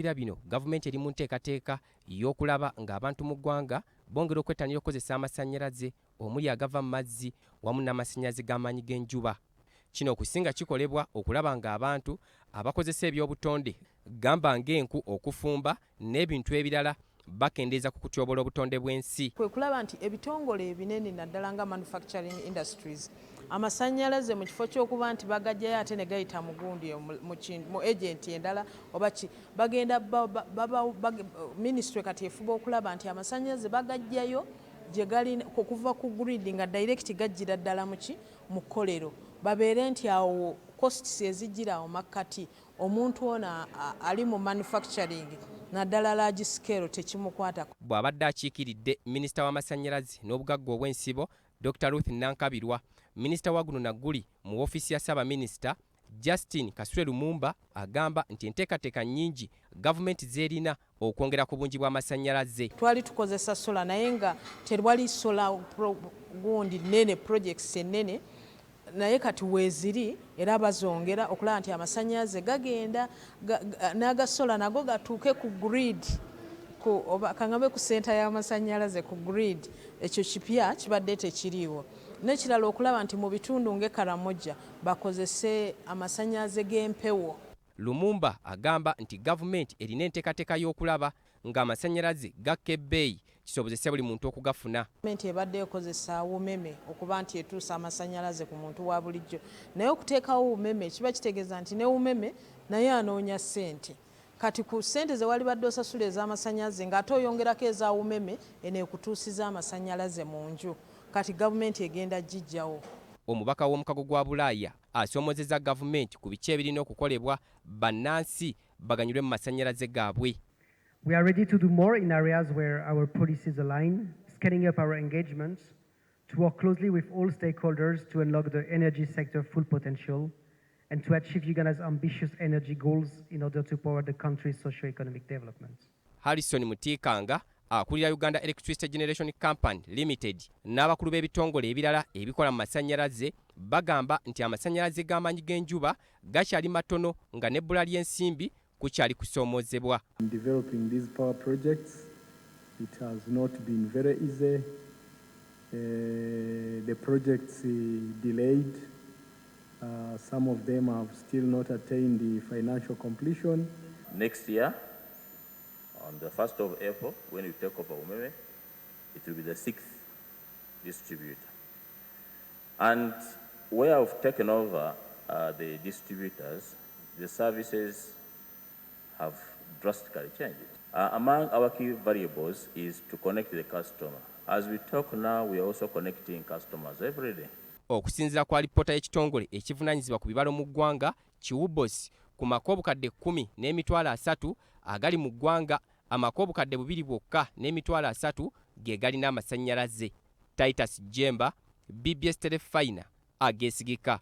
Ng'alabira bino, gavumenti eri mu nteekateeka y'okulaba ng'abantu mu ggwanga bongera okwettanira okukozesa amasannyalaze omuli agava mu mazzi wamu n'amasannyalaze g'amaanyi g'enjuba. Kino okusinga kikolebwa okulaba ng'abantu abakozesa ebyobutonde gamba ng'enku okufumba n'ebintu ebirala bakendeeza ku kutyoboola obutonde bw'ensi. Kwe kulaba nti ebitongole ebinene, naddala nga manufacturing industries, amasannyalaze mu kifo ky'okuba nti bagajjayo ate ne gayita mu gundi mu agenti endala oba ki, bagenda ministry kati efuba okulaba nti amasannyalaze bagajjayo gye gali okuva ku grid nga direct gajjira ddala muki mu kkolero, babeere nti awo costs ezijjira awo makkati omuntu ono ali mu manufacturing, naddala large scale, tekimukwatako. Bw'abadde akiikiridde minisita w'amasannyalaze n'obugagga obw'ensibo, Dr Ruth Nankabirwa, minisita wa guno nagguli mu woofiisi ya ssaabaminisita, Justin Kasule Lumumba, agamba nti enteekateeka nnyingi gavumenti z'erina okwongera ku bungi bw'amasannyalaze. Twali tukozesa solar, naye nga tewali solar gundi nene, projects ennene, naye kati weeziri era bazongera okulaba nti amasannyalaze gagenda n'aga solar nago gatuuke ku grid, oba kaŋŋambe ku center y'amasannyalaze, ku grid. Ekyo kipya, kibadde tekiriiwo. N'ekirala, okulaba nti mu bitundu ng'e Karamoja bakozese amasannyalaze g'empewo. Lumumba agamba nti gavumenti erina enteekateeka y'okulaba ng'amasannyalaze gakka ebbeeyi kisobozese buli muntu okugafuna. Gavumenti ebadde ekozesa Umeme okuba nti etuusa amasannyalaze ku muntu wa bulijjo, naye okuteekawo Umeme kiba kitegeeza nti ne Umeme naye anoonya ssente. Kati ku ssente ze wali badde osasula ez'amasannyalaze, ng'ate oyongerako eza Umeme eno ekutuusiza amasannyalaze mu nju. Kati gavumenti egenda gijjawo. Omubaka w'omukago gwa Bulaaya asoomozezza gavumenti ku biki ebirina okukolebwa bannansi baganyulwe mu masannyalaze gaabwe. We are ready to do more in areas where our policies align, scaling up our engagements to work closely with all stakeholders to unlock the energy sector full potential and to achieve Uganda's ambitious energy goals in order to power the country's socio-economic development. Harrison Mutikanga, akulira Uganda Electricity Generation Company Limited, n'abakulu b'ebitongole ebirala ebikola mu masannyalaze bagamba nti amasannyalaze g'amaanyi g'enjuba gakyali matono nga n'ebbula ly'ensimbi kukyali kusoomoozebwa. In developing these power projects, it has not been very easy. The projects delayed. Some of them have still not attained the financial completion. Next year, on the 1st of April, when we take over Umeme, it will be the sixth distributor. And where I've taken over the distributors, the services have drastically changed. Among our key variables is to connect the customer. As we talk now, we are also connecting customers every day. Okusinziira ku alipoota y'ekitongole ekivunaanyizibwa ku bibalo mu ggwanga ki UBOS, ku maka 10,030,000 agali mu ggwanga, amaka 2,300,000 ge galina amasannyalaze. Titus Jemba, BBS Terefayina, ageesigika.